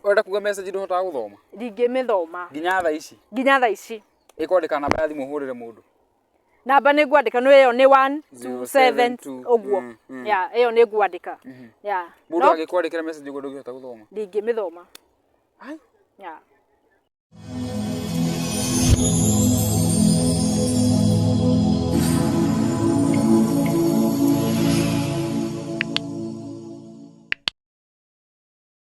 Ũrenda kuga message ndũhotaga gũthoma? Ndingĩmĩthoma. Nginya thaa ici? Nginya thaa ici. Ĩkwandĩka namba ya thimũ ũhũrĩre mũndũ? Namba nĩ ngwandĩka no ĩyo nĩ 1 2 7 ũguo. Ya, ĩyo nĩ ngwandĩka. Ya. Mũndũ angĩkwandĩkĩra message ũguo ndũngĩhota gũthoma? Ndingĩmĩthoma. Ya.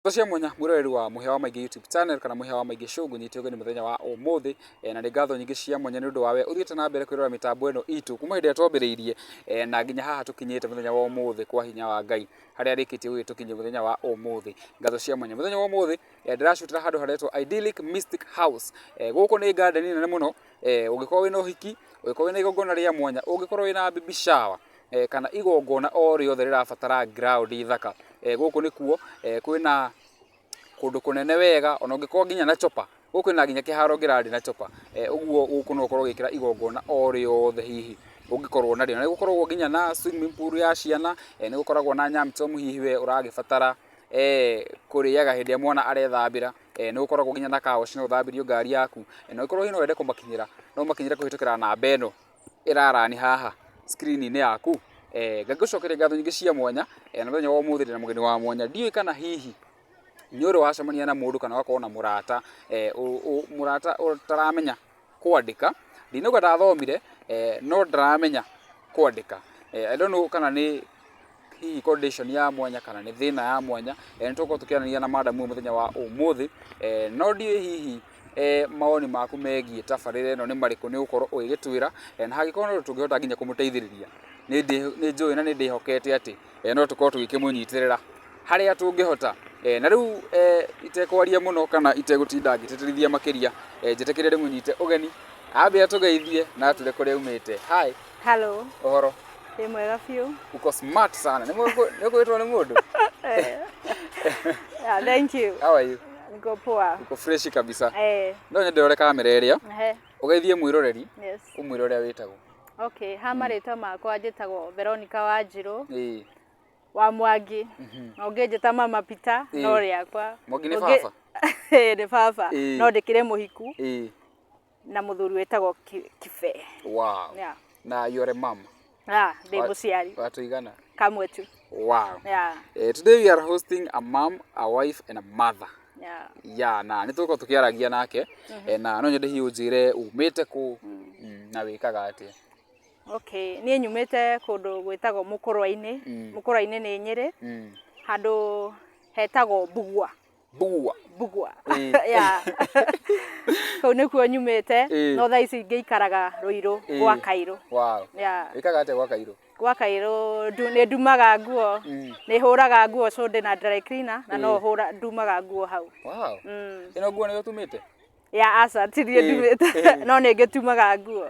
Ndeto cia mwanya mwĩroreri wa Mũhĩa wa Maingĩ YouTube channel kana Mũhĩa wa Maingĩ show ngũnyite ũgeni mũthenya wa ũmũthĩ eh, na nĩ ngatho nyingĩ cia mwanya nĩ ũndũ wa we ũthiĩte na mbere kwĩrora mĩtambo ĩno itũ kuma hĩndĩ ĩrĩa twambĩrĩirie eh, na nginya haha tũkinyĩte mũthenya wa ũmũthĩ kwa hinya wa Ngai harĩa arĩkĩtie gũgĩtũkinyia mũthenya wa ũmũthĩ. Ngatho cia mwanya mũthenya wa ũmũthĩ eh, ndĩracutĩra handũ haretwo Idyllic Mystic House. Gũkũ nĩ garden nene mũno, ũngĩkorwo wĩna ũhiki, ũngĩkorwo wĩna igongona rĩa mwanya, ũngĩkorwo wĩna baby shower kana igongona o rĩothe rĩrabatara ground thaka, gũkũ nĩkuo. Kwĩna kũndũ kũnene wega ona ũngĩkorwo nginya na chopa, gũkũ kwĩna nginya kĩharo ũngĩrarĩ na chopa. Ũguo gũkũ no ũkorwo ũgĩkĩra igongona o rĩothe hihi ũngĩkorwo narĩo. Na nĩ gũkoragwo nginya na swimming pool ya ciana, nĩ gũkoragwo na nyam choma hihi we ũragĩbatara kũrĩaga hĩndĩ ĩrĩa mwana arethambĩra, nĩ gũkoragwo nginya na car wash no ũthambĩrio ngari yaku. Na ũngĩkorwo hihi no wende kũmakinyĩra, no ũmakinyĩre kũhĩtũkĩra namba ĩno ĩrarani haha screen -inĩ yaku. Ngagũcokeria ngatho nyingĩ cia mwanya, na mũthenya wa ũmũthĩ ndĩna mũgeni wa mwanya, ndiũĩ kana hihi nĩ ũrĩ wacemania na mũndũ kana ũgakorwo na mũrata, mũrata ũtaramenya kwandĩka, ndinauga ndathomire, no ndaramenya kwandĩka. I don't know kana nĩ hihi condition ya mwanya kana nĩ thĩna ya mwanya, nĩ tũgũkorwo tũkĩaranĩria na madam ũyũ mũthenya wa ũmũthĩ, no ndiũĩ hihi mawoni maku megiĩ tabarĩra ĩno nĩ marĩkũ, nĩ ũgũkorwo ũgĩgĩtwĩra, na hangĩkorwo no tũngĩhota nginya kũmũteithĩrĩria, nĩ njũĩ na nĩ ndĩhokete atĩ no tũkorwo tũgĩkĩmũnyitĩrĩra harĩa tũngĩhota. Na rĩu itekwaria mũno kana itegũtinda ngĩtĩtĩrithia makĩria, njĩtĩkĩre ndĩmũnyite ũgeni, ambe atũgeithie na atwĩre kũrĩa aumĩte. Hi. Hello. Ũhoro? Ndĩ mwega biũ. Uko smart sana. Nĩ ũkwĩtwo nĩ mũndũ? Yeah, thank you. How are you? Niko poa. Uko fresh kabisa. Eh. No nyende ũrore kamera ĩrĩa. Ehe. Ũgeithie mwĩroreri. Yes. Ũmwĩre ũrĩa wĩtagwo. Okay, ha marĩtwa makwa njĩtagwo Veronica Wanjirũ. Ĩĩ. Wa Mwangi. Na ũngĩnjĩta Mama Peter no rĩakwa. Mwangi nĩ baba? Ĩĩ nĩ baba. No ndĩkĩrĩ mũhiku. Ĩĩ. Na mũthuri wĩtagwo Kibe. Wow. Yeah. Na you are a mom? Ah, ndĩ mũciari. Wa tũigana? Kamwe tu. Wow. Yeah. Today we are hosting a mom, a wife and a mother. Yeah. Yeah, na nĩ tũgũkorwo tũkĩaragia nake. Na no nyende hihi ũnjĩre umĩte kũ na wĩkaga atĩa? Okay, niĩ nyumĩte kũndũ gwĩtagwo Mũkũrwa-inĩ. Mũkũrwa-inĩ nĩ Nyĩrĩ. Handũ hetagwo Mbugua. Mbugua. Mbugua. Yeah. Kũu nĩkuo nyumĩte, no thaa ici ngĩikaraga Rũirũ gwa Kairũ. Wow. Yeah. Wĩkaga atĩa gwa Kairũ? Gwa Kairũ nĩ ndumaga nguo, nĩ hũraga nguo cũndĩ na dry cleaner na no hũra ndumaga nguo hau. Wow. Ĩno nguo nĩwe ũtumĩte? Ya aca ti niĩ ndumĩte, no nĩ ngĩtumaga nguo.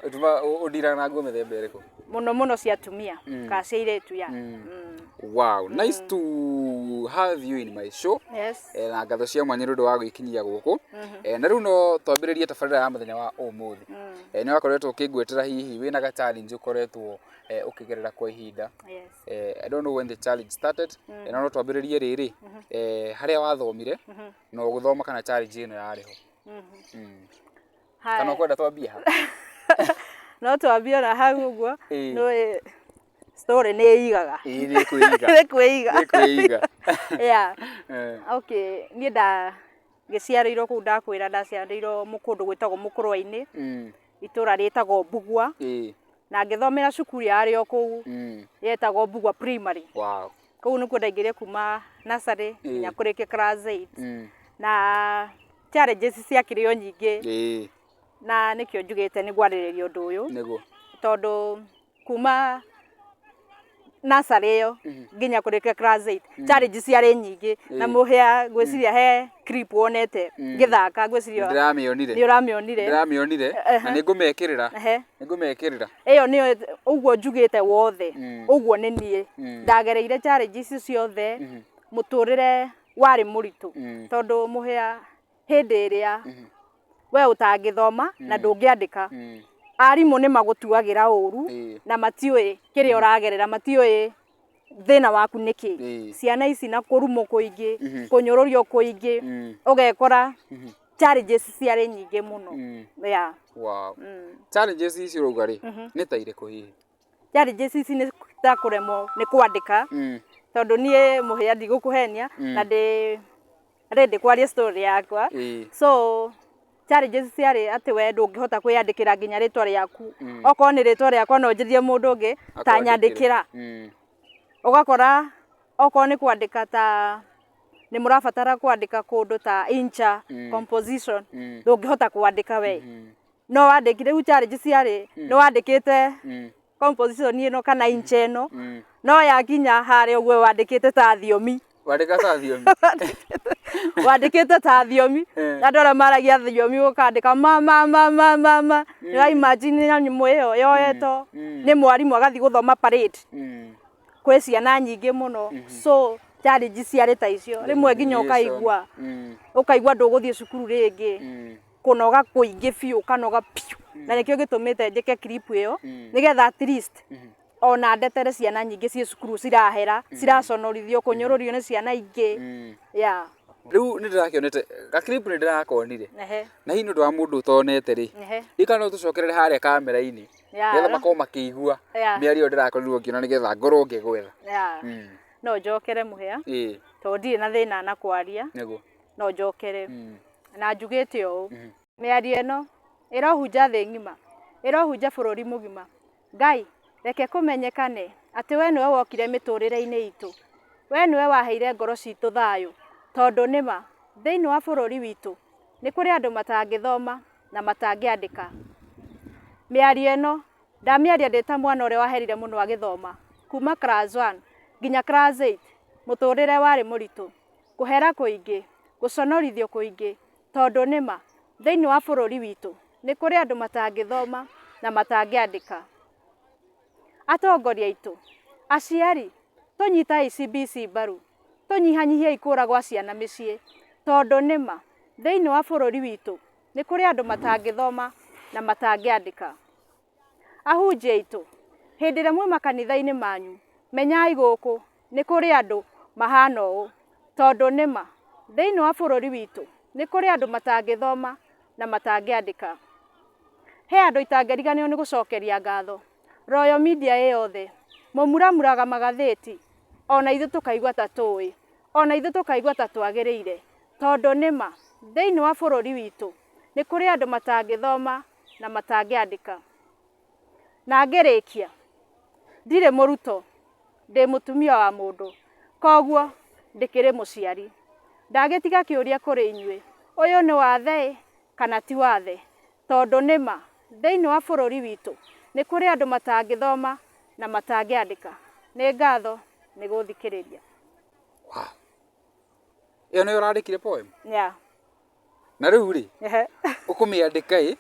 Ũndiraga na nguo mĩthemba ĩrĩkũ? Mũno mũno cia atumia kana cia airĩtu ya. Wow, nice to have you in my show. Yes. Na ngatho cia mwanya nĩ ũndũ wa gwĩkinyia gũkũ. Na rĩu no twambĩrĩrie tabarĩra ya mũthenya wa ũmũthĩ. Nĩ wakoretwo ũkĩngwetera hihi wĩna ga challenge ũkoretwo ũkĩgerera kwa ihinda. Yes. I don't know when the challenge started. No no twambĩrĩrie rĩrĩ, harĩa wathomire na ũgĩthoma kana challenge ĩno yarĩ ho. Haya. Kana ũkwenda twambie ha? No twambie ona hau ũguo. Nĩ story nĩ ĩigaga. Ĩĩ nĩ ĩkwĩiga. Nĩ ĩkwĩiga. Nĩ ĩkwĩiga. Yeah. Okay, niĩ ndagĩciarĩirwo kũu ndakwĩra ndaciarĩirwo kũndũ gwĩtagwo Mũkũrwa-inĩ, itũra rĩtagwo Mbugua. Na ngĩthomera cukuru yarĩ o kũu yetagwo Mbugua Primary. Wow. Kũu nĩkuo ndaingĩrire kuma nursery nginya kũrĩkia class 8. Na challenges ciakĩrĩ o nyingĩ. Na nĩkĩo njugĩte nĩ ngwarĩrĩria ũndũ ũyũ. Nĩguo. Tondũ kuma nursery ĩyo nginya kũrĩkia class 8 challenge ciarĩ nyingĩ. Na mũhĩa ngwĩciria he clip wonete ngĩthaka ngwĩciria. Ndĩramĩonire. Nĩ ũramĩonire. Ndĩramĩonire na nĩ ngũmekĩrĩra. Nĩ ngũmekĩrĩra. Ĩyo nĩyo ũguo njugĩte wothe. Ũguo nĩ niĩ. Ndagereire challenge ici ciothe. Mũtũrĩre warĩ mũritũ. Tondũ mũhĩa hĩndĩ ĩrĩa we ũtangĩthoma na ndũngĩandĩka, arimũ nĩ magũtuagĩra ũru na matiũĩ kĩrĩa ũragerera, matiũĩ Thĩna waku nĩ kĩ? Ciana ici na kũrumwo kũingĩ, kũnyũrũrio kũingĩ, ũgekora challenges ciarĩ nyingĩ mũno. Yeah. Wow. Challenges ici ũrauga rĩ, nĩ ta irĩkũ hihi? Challenges ici nĩ ta kũremwo nĩ kwandĩka, tondũ niĩ mũhĩa ndigũkũhenia, na ndĩ ready kwaria story yakwa. So challenges ciarĩ atĩ we ndũngĩhota kwĩyandĩkĩra nginya rĩtwa rĩaku. Okorwo nĩ rĩtwa rĩakwa no njĩrie mũndũ ũngĩ ta nyandĩkĩra. Ũgakora okorwo nĩ kwandĩka ta nĩ mũrabatara kwandĩka kũndũ ta insha, composition, ndũngĩhota kwandĩka we. No wandĩkire, rĩu challenge ciarĩ nĩ wandĩkĩte composition ĩno kana insha ĩno, no yakinya harĩa ũguo wandĩkĩte ta thiomi. Wandĩka ta thiomi. Wandĩkĩte ta thiomi. Andũ arĩa maragia thiomi ũkandĩka ma ma ma ma ma ma. Nĩ imagine nyamũ ĩyo yoetwo nĩ mwarimũ agathiĩ gũthoma parade. Kwĩ ciana nyingĩ mũno. So challenge ciarĩ ta icio. Rĩmwe nginya ũkaigua ũkaigua ndũgũthiĩ cukuru rĩngĩ. Kũnoga kũingĩ biũ, ũkanoga biũ. Na nĩkĩo gĩtũmĩte njĩke clip ĩyo, nĩgetha at least ona ndetere ciana nyingĩ ciĩ cukuru cirahera, ciraconorithio, kũnyũrũrio nĩ ciana ingĩ. Yeah. Rĩu nĩ ndĩrakĩonete ga clip, nĩ ndĩrakonire. Na hihi nĩ ũndũ wa mũndũ ũtonete rĩ, rika no tũcokerere harĩa kamera-inĩ nĩgetha makorwo makĩigua mĩario ĩyo ndĩrakorirwo ngĩona, nĩgetha ngorwo ngĩgwetha. No njokere mũhĩa, tondũ ndirĩ na thĩna na kwaria. No njokere. Na njugĩte ũũ, mĩario ĩno ĩrohunja thĩ ng'ima, ĩrohunja bũrũri mũgima. Ngai, reke kũmenyekane atĩ we nĩwe wokire mĩtũrĩre-inĩ itũ, we nĩwe waheire ngoro citũ thayũ, tondũ nĩma thĩinĩ wa bũrũri witũ nĩ kũrĩ andũ matangĩthoma na matangĩandĩka. Mĩario ĩno ndamĩaria ndĩ ta mwana ũrĩa waherire mũno agĩthoma kuma class 1 nginya class 8. Mũtũrĩre warĩ mũritũ, kũhera kũingĩ, gũconorithio kũingĩ, tondũ nĩma thĩinĩ wa bũrũri witũ nĩ kũrĩ andũ matangĩthoma na matangĩandĩka. Atongoria aitũ, aciari, tũnyitai CBC mbaru, tũnyihanyihiei kũra gwa ciana mĩciĩ, tondũ nĩma thĩinĩ wa bũrũri witũ nĩ kũrĩ andũ matangĩthoma na matangĩandĩka. Ahunjia aitũ, hĩndĩ ĩrĩa mwĩ makanitha-inĩ manyu, menyai gũkũ nĩ kũrĩ andũ mahana ũũ, tondũ nĩma thĩinĩ wa bũrũri witũ nĩ kũrĩ andũ matangĩthoma na matangĩandĩka. He andũ itangĩriganĩrwo nĩ gũcokeria ngatho, Royal Media ĩ yothe, mũmuramuraga magathĩti, ona ithuĩ tũkaigua ta tũĩ, ona ithuĩ tũkaigua ta twagĩrĩire, tondũ nĩma thĩinĩ wa bũrũri witũ nĩ kũrĩ andũ matangĩthoma na matangĩandĩka. Na ngĩrĩkia, ndirĩ mũruto, ndĩ mũtumia wa mũndũ, koguo ndĩkĩrĩ mũciari. Ndagĩtiga kĩũria kũrĩ inyuĩ, ũyũ nĩ wathe kana ti wathe? Tondũ nĩma thĩinĩ wa bũrũri witũ nĩ kũrĩ andũ matangĩthoma na matangĩandĩka. Nĩ ngatho nĩ gũthikĩrĩria. Wow. Ĩyo nĩyo ũrandĩkire poem? Yeah. Na rĩu rĩ, ũkũmĩandĩka ĩ,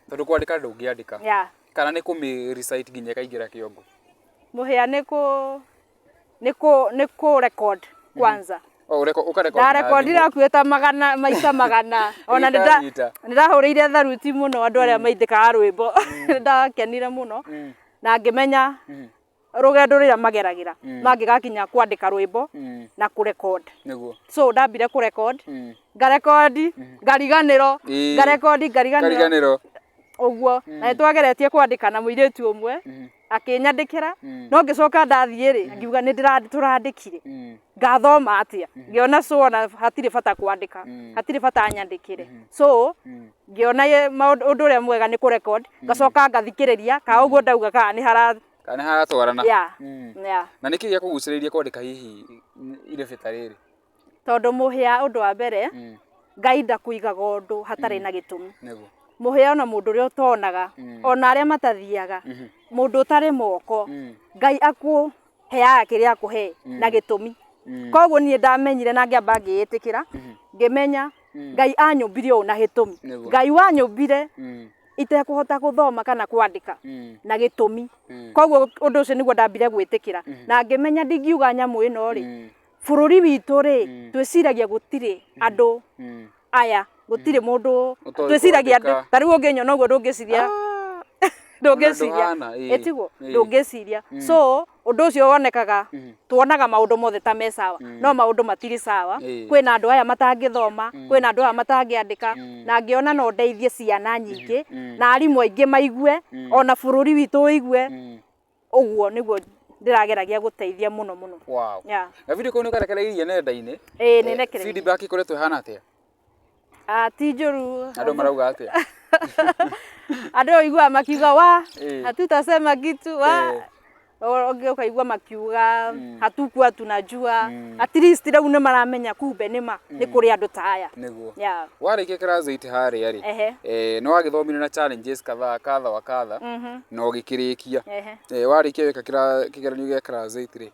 tondũ kwandĩka ndũngĩandĩka. Kana nĩ kũmĩ recite nginya ĩkaingĩra kĩongo? Mũhĩa nĩ kũ record kwanza. Oh, ũkarecord na Ndarekondire thimũ. Hakuhĩ ta magana maita magana, ona Ĩkanyita. nĩ ndahũrĩire tharuti mũno andũ arĩa maindĩkaga rwĩmbo. Nĩ ndakenire mũno na ngĩmenya rũgendo rũrĩa mageragĩra mangĩgakinya kwandĩka rwĩmbo na kũrecord. So ndambire kũrecord, ngarekondi, ngariganĩrwo, ngarekondi, ngariganĩrwo. Kariganĩrwo. Ũguo na nĩ twageretie kwandĩka na mũirĩtu ũmwe akĩnyandĩkĩra, no ngĩcoka ndathiĩ rĩ, ngiuga nĩ tũrandĩkire, ngathoma atĩa? Ngĩona so ona hatirĩ bata kwandĩka, hatirĩ bata nyandĩkĩre. So ngĩona ũndũ ũrĩa mwega nĩ kũrecord, ngacoka ngathikĩrĩria ka ũguo ndauga kana nĩ hara Kana nĩ haratwarana. Yeah. Na nĩkĩ gĩakũgucĩrĩirie kwandĩka hihi irebe ta rĩrĩ? Tondũ mũhĩa, ũndũ wa mbere, Ngai ndakũigaga ũndũ hatarĩ na gĩtũmi. Mũhĩa, ona mũndũ ũrĩa ũtonaga, ona arĩa matathiaga, mũndũ ũtarĩ moko, Ngai akũheaga kĩrĩa akũhe na gĩtũmi. Koguo niĩ ndamenyire na ngĩamba ngĩĩtĩkĩra, ngĩmenya Ngai anyũmbire ũũ na gĩtũmi. Ngai wanyũmbire itekũhota gũthoma kana kwandĩka na gĩtũmi. Koguo ũndũ ũcio nĩguo ndambire gwĩtĩkĩra na ngĩmenya ndingiuga nyamũ ĩno rĩ, bũrũri witũ rĩ, twĩciragia gũtirĩ andũ aya, gũtirĩ mũndũ ũtoĩ twĩciragia andũ kwandĩka. Ta rĩu ũngĩnyona ũguo ndũngĩciria, ndũngĩciria. Ndũhana, ĩĩ. Ĩtiguo? Ĩĩ. Ndũngĩciria. So Ũndũ ũcio wonekaga, tuonaga maũndũ mothe ta me sawa, no maũndũ matirĩ sawa. Kwĩna andũ aya matangĩthoma, kwĩna andũ aya matangĩandĩka, na ngĩona no ndeithie ciana nyingĩ na arimũ aingĩ maigue, ona bũrũri witũ ũigue. Ũguo nĩguo ndĩrageragia gũteithia mũno mũno. Wow. Yeah. Na video kau nĩ karekereirie nenda-inĩ? Ĩĩ, nĩ ndekereirie. Feedback ĩkoretwo ĩhana atĩa? Ah, ti njũru. Andũ marauga atĩa? Andũ ũiguaga makiuga wa hatutasema kitu wa ũngĩ ũkaigua makiuga hatukuwa tunajua. At least rĩu nĩ maramenya kumbe nĩ ma nĩ kũrĩ andũ ta aya. Nĩguo. Yeah. Warĩkia class 8 harĩa rĩ, nĩ wagĩthomire na challenges kadhaa kadha wa kadha na ũgĩkĩrĩkia. Warĩkia weka kĩgeranio gĩa class 8 rĩ,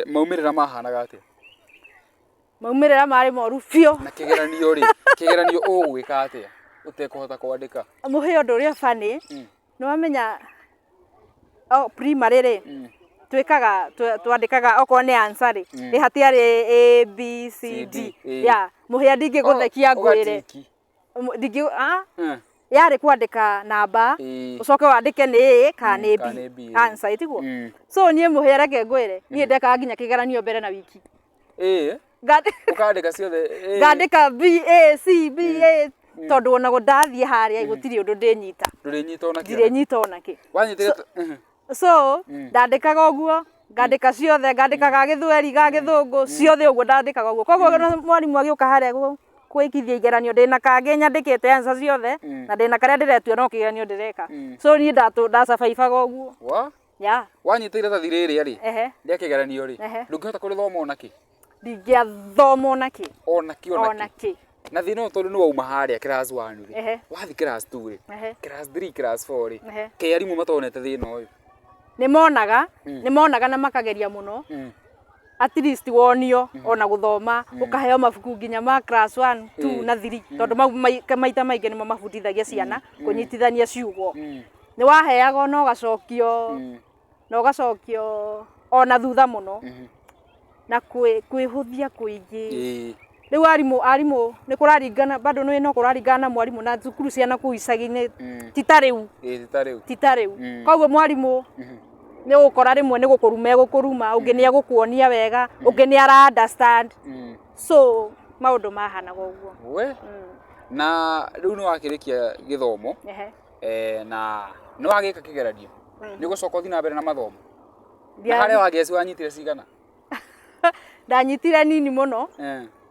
maumĩrĩra mahanaga atĩa? Maumĩrĩra marĩ moru biũ. Na kĩgeranio rĩ, kĩgeranio ũgwĩka atĩa ũtekũhota kwandĩka? Mũhĩa ũndũ ũrĩa funny, nĩ wamenya o primary rĩ, twĩkaga twandĩkaga okorwo nĩ answer rĩ, ĩ hatiarĩ A B C D. Yeah, mũhĩa ndingĩgũthekia ngwĩre. Ũgatiki. Ndingĩ, ah? Yarĩ kwandĩka namba, ũcoke wandĩke nĩ A kana nĩ Kana nĩ B. B, Answer ĩtiguo? So niĩ mũhĩa reke ngwĩre, niĩ ndekaga nginya kĩgeranio mbere na wiki. Ĩĩ. Ũkandĩka ciothe. Ngandĩka B A C B A, tondũ ona ndathiĩ harĩa gũtirĩ ũndũ ndĩnyita. Ndũrĩnyita ona kĩ? Ndirĩnyita ona kĩ. Wanyitire So ndandĩkaga ũguo, ngandĩka ciothe, ngandĩka ga gĩthweri, ga gĩthũngũ, ciothe ũguo ndandĩkaga ũguo. Koguo mwarimũ agĩũka harĩa gwĩkithia igeranio, ndĩna kangĩ nyandĩkĩte answer ciothe, na ndĩna karĩa ndĩretua no kĩgeranio ndĩreka. So niĩ ndacabaibaga ũguo. Wa? Yeah. Wanyita iratathi rĩrĩa rĩ, rĩa kĩgeranio rĩ, ndũngĩhota kũrĩthoma ona kĩ? Ndingĩathoma ona kĩ. Ona kĩ, ona Ona kĩ. kĩ. Na thĩna ũyũ tondũ nĩ wauma harĩa class 1 rĩ, wathiĩ class 2 rĩ, class 3, class 4 rĩ, kaĩ arimũ matonete thĩna ũyũ? Nĩ monaga, nĩ monaga na makageria mũno. At least wonio ona gũthoma, ũkaheo mabuku nginya ma class 1, 2 na 3, tondũ mau maita maingĩ nĩmo mabundithagia ciana kũnyitithania ciugo. Nĩ waheagwo na ũgacokio, na ũgacokio ona thutha mũno. Na kwĩhũthia kũingĩ. Rĩu arimũ nĩ kũraringana, bado nĩ no kũraringana na mwarimũ na thukuru ciana kũu icagi-inĩ ti ta rĩu. Ti ta rĩu. Ti ta rĩu. Koguo mwarimũ nĩ ũgũkora rĩmwe nĩ gũkũruma egũkũruma, ũngĩ nĩ egũkuonia wega, ũngĩ nĩ ara understand. So maũndũ mahanaga ũguo. We? Na rĩu nĩ wakĩrĩkia gĩthomo, na nĩ wagĩka kĩgeranio, nĩ ũgũcoka ũthiĩ na mbere na mathomo? Na harĩa wageci wanyitire cigana? Ndanyitire nini mũno,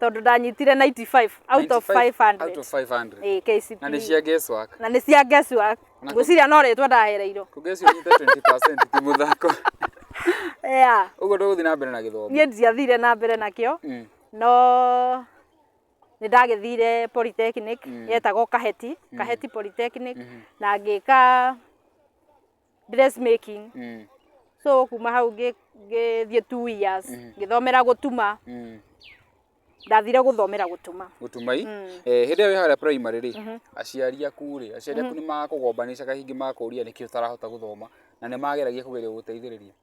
tondũ ndanyitire 95 out of 500. Out of 500. Ĩĩ, KCPE. Na nĩ cia guesswork. Na nĩ cia guesswork. Ngwĩciria no rĩtwa ndahereirwo. Kũgeci ũnyite 20% ti mũthako. Yeah. Ũguo ndũgũthiĩ na mbere na gĩthomo? Niĩ ndiathire na mbere nakĩo, no nĩ ndagĩthire polytechnic, yetagwo Kaheti, Kaheti Polytechnic, na ngĩka dressmaking. So kuma hau ngĩthiĩ 2 years, ngĩthomera gũtuma. Ndathire gũthomera gũtuma. Gũtuma i? Hĩndĩ ĩyo wĩ harĩa primary rĩ, aciari aku rĩ, aciari aku nĩ makũgombanica kahingi makũria nĩkĩ ũtarahota gũthoma, na nĩ mageragia kũgeria gũgũteithĩrĩria?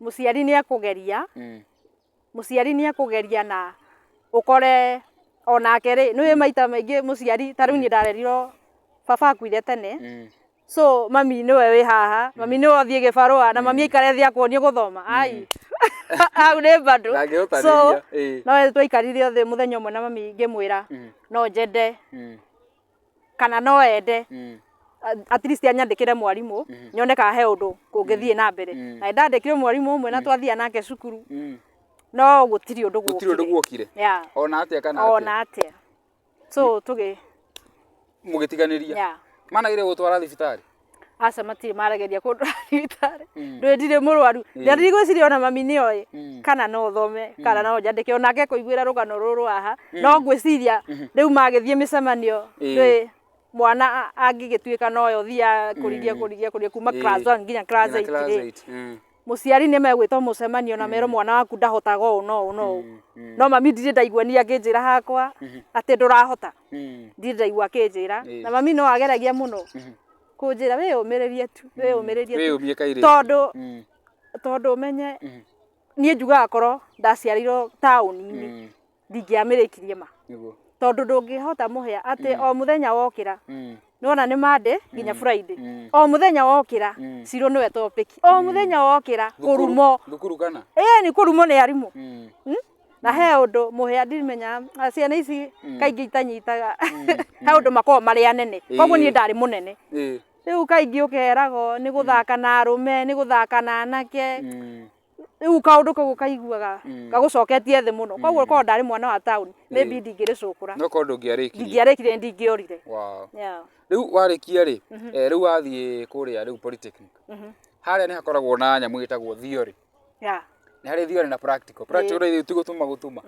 Mũciari nĩ ekũgeria, mũciari nĩ ekũgeria na ũkore onake rĩ, nĩ maita maingĩ mũciari, ta rĩu niĩ ndarerirwo baba akuire tene, so mami nĩwe wĩ haha, mami nĩwe ũthiĩ gĩbarũa, na mami aikare thĩ akuonie gũthoma, ai hau nĩ bado. So no twaikarire thĩ mũthenya ũmwe na mami ngĩmwĩra no njende kana no ende at least anyandĩkĩre mwarimũ nyone kana he ũndũ kũngĩthiĩ na mbere. Na ndandĩkire mwarimũ ũmwe na twathiaga nake cukuru, no gũtirĩ ũndũ Gũtirĩ ũndũ guokire. Yeah. Ona atĩa kana atĩa? Ona atĩa. So tũgĩ Mũgĩtiganĩria. Yeah. Manageria gũtwara thibitarĩ? Aca, matirĩ marageria kũndwara thibitarĩ. Ndũĩ ndirĩ mũrwaru. Ndigwĩciria ona mami nĩoĩ kana no thome kana no njandĩke, onake kũiguĩra rũgano rũrũ haha, no ngwĩciria rĩu magĩthiĩ mĩcemanio, ndũĩ mwana angĩgĩtuĩka nowe ũthiaga kũriria kũriria kũriria kuma class 1 nginya class 8 rĩ, mũciari nĩ megwĩtwo mũcemanio na merwo mwana waku ndahotaga ũũ na ũũ na ũũ. No mami ndirĩ ndaigua niĩ akĩnjĩra hakwa atĩ ndũrahota, ndirĩ ndaigua akĩnjĩra. Na mami no ageragia mũno kũnjĩra wĩyũmĩrĩrie tu, wĩyũmĩrĩrie tu, Wĩyũmie kairĩtu. Tondũ ũmenye niĩ njugaga korwo ndaciarirwo taũni-inĩ ndingĩamĩrĩkirie ma, tondũ ndũngĩhota mũhĩa atĩ o mũthenya wokĩra Nĩwona nĩ Monday nginya Friday. O mũthenya wokĩra, Ciro nĩwe topic. O mũthenya wokĩra, kũrumwo. Thukuru kana? Ĩĩ nĩ kũrumwo nĩ arimũ. Na he ũndũ mũhĩa ndimenya ciana ici kaingĩ itanyitaga. He ũndũ makoragwo marĩ anene. Koguo niĩ ndarĩ mũnene. Rĩu kaingĩ ũkeragwo nĩ gũthaka na arũme, nĩ gũthaka na anake. Rĩu kaũndũ kau ũkaiguaga gagũcoketie thĩ mũno. Koguo korwo ndarĩ mwana wa taũni, maybe ndingĩrĩcũkũra. No korwo ndũngĩarĩkirie. Ndingĩarĩkirie nĩ ndingĩorire. Wow. Yeah. Rĩu warĩkia rĩ, rĩu wathiĩ kũrĩa rĩu polytechnic. Harĩa nĩ hakoragwo na nyamũ ĩtagwo theory. Nĩ harĩ theory na practical. Practical rĩu ti gũtuma gũtuma.